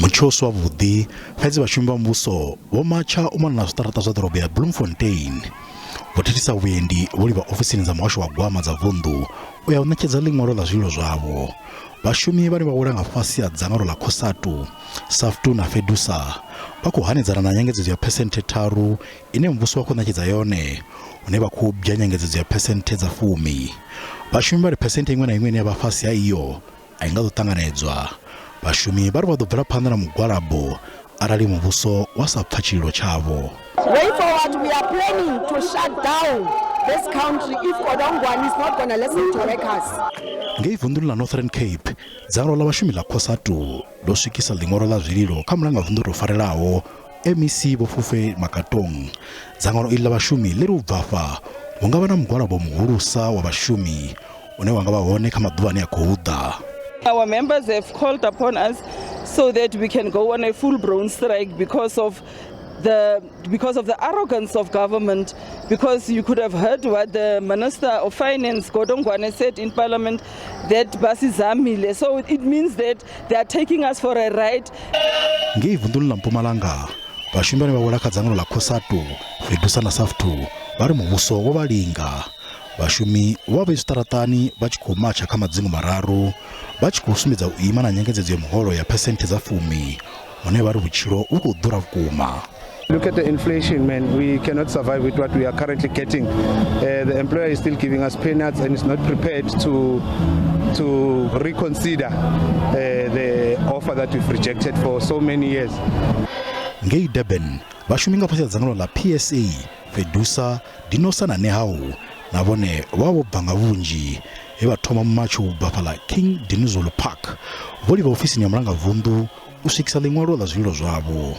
Mutsho u si wavhuḓi, fhedzi vhashumi vha muvhuso vho matsha u mona na zwiṱaraṱa zwa ḓorobo ya Bloemfontein. Vho thithisa vhuendi vho livha ofisini dza muhasho wa gwama dza vunḓu u ya u ṋetshedza ḽiṅwalo ḽa zwililo zwavho. Vhashumi vhane vha wela nga fhasi ha dzangano ḽa COSATU, SAFTU na FEDUSA vha khou hanedzana na nyengedzedzo ya phesenthe tharu ine muvhuso wa khou ṋetshedza yone, hune vha khou bya nyengedzedzo ya phesenthe dza fumi. Vhashumi vha ri phesenthe iṅwe na iṅwe ine ya vha fhasi ha iyo a i nga ḓo ṱanganedzwa. Vhashumi vha ri vha ḓo bvela phanḓa na mugwalabo arali muvhuso wa sa pfa tshililo tshavho. Way forward, we are planning to shut down this country if Godongwana is not going to listen to workers. Ngei vunḓuni ḽa Northern Cape, dzangano ḽa vhashumi ḽa COSATU ḽo swikisa ḽiṅwalo ḽa zwililo kha mulangavunḓu o tou farelaho MEC Vho Fufe Makatong. Dzangano iḽi ḽa vhashumi ḽi ri u bva afha hu nga vha na mugwalabo muhulusa wa vhashumi une wa nga vha hone kha maḓuvha ane a khou ḓa. Our members have called upon us so that we can go on a full-blown strike because of the arrogance of government, because you could have heard what the Minister of Finance, Godongwana, said in Parliament, that basizamile. So it means that they are taking us for a ride. Ngei vunḓuni ḽa Mpumalanga, vhashumi vhane vha wela kha dzangano ḽa COSATU, FEDUSA na SAFTU vha ri muvhuso wo vha linga. Vhashumi vho vha vhe zwiṱaraṱani vha tshi khou matsha kha madzingu mararu vha tshi khou sumbedza u ima na nyengedzedzo ya muholo ya phesenthe dza fumi, hune vha ri vhutshilo vhu khou ḓura vhukuma. Look at the inflation, man. We cannot survive with what we are currently getting. The employer is still giving us peanuts and is not prepared to reconsider the offer that we've rejected for so many years. Ngei Durban, vhashumi nga fhasi ha dzangano ḽa PSA, FEDUSA, DENOSA na NEHAWU na vhone vha vho bva nga vhunzhi he vha thoma mumatsho u bva fhaḽa King Dinuzulu Park vho livha ofisini ya mulangavunḓu u swikisa ḽiṅwalo ḽa zwililo zwavho.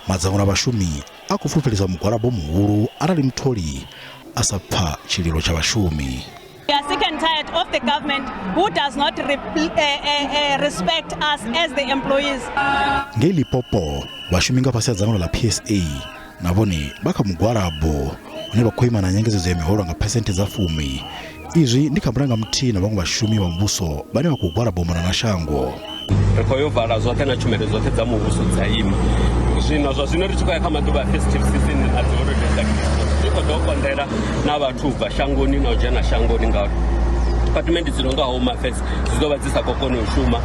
Madzangano a vhashumi a khou fulufhedzisa mugwalabo muhulu arali mutholi a sa pfa tshililo tsha vhashumi. We are sick and tired of the government who does not respect us as the employees. Ngei Limpopo, vhashumi nga fhasi ha dzangano ḽa PSA na vhone vha kha mugwalabo hune vha khou ima na nyengedzedzo ya miholo nga phesenthe dza fumi. Izwi ndi kha mulanga muthihi na vhaṅwe vhashumi vha muvhuso vhane vha khou gwalaba u mona na shango. Ri khou yo vala zwoṱhe na tshumelo dzoṱhe dza muvhuso dza ima. Zwino zwa zwino ri tshi khou ya kha maḓuvha a festive season na dzi holiday dza Christmas, zwi khou ḓo konḓela na vhathu u bva shangoni na u dzhena shangoni, ngauri department dzi no nga Home Affairs dzi ḓo vha dzi sa khou kona u shuma.